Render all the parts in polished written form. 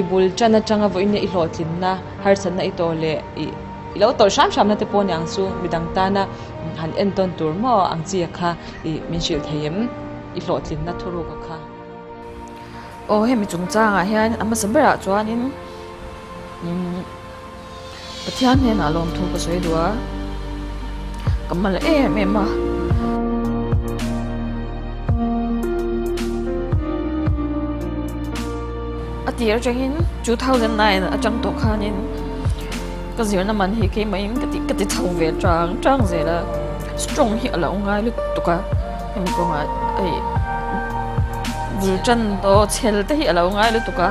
I bul tan atanga vawiin i hlawhtlinna, harsatna i tawh leh i i lo tawrh hram hramna te pawh a ni ang chu midang tana han entawn tur maw ang chi a kha i min hrilh thei em? I hlawhtlinna thuruk a kha. Aw hemi chungchangah hian a hmasa berah chuanin Pathian hnenah lawmthu ka sawi duh a, ka mal em em a. A tir atangin 2009 atang tawh khanin ka zirna man hi keimahin ka ti ka ti chho ve chang chang zel a, strong hi a lo ngai lutuk a, hemi kawngah hei bul tan tawh chhel te hi a lo ngai lutuk a.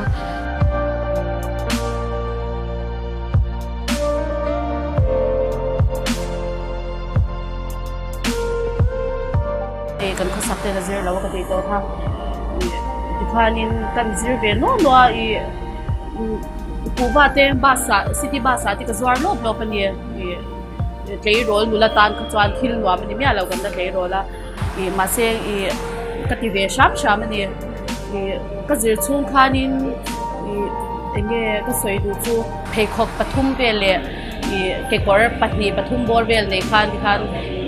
Hei kan khawsak ten a zir lo a ka tih tawh kha tikhanin kan zir ve nuah nuah a ih kuhva te bus ah city bus ah te ka zuar lawp lawp a ni ih tleirawl nula tan kha chuan thil nuam a ni miah lo kan la tleirawl a ih mahse ih ka ti ve hram hram a ni ih ka zir chhung khanin ih eng nge ka sawi duh chu pheikhawk pathum vel leh ih kekawr pahnih pathum bawr vel nei khan tikhan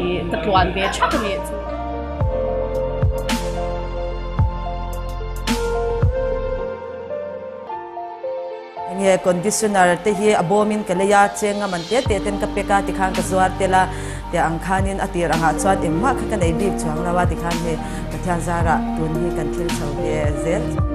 ih ka tluan ve thak a nih chu. Enge conditioner te hi a bawmin ka lei a, chenga man te te ten ka pack a tikhan ka zuar tel a, tiang ang khanin a tir angah chuan engmah kha ka nei bik chuang lo a tikhan hei Pathian zarah tun hi kan thil chho ve zel.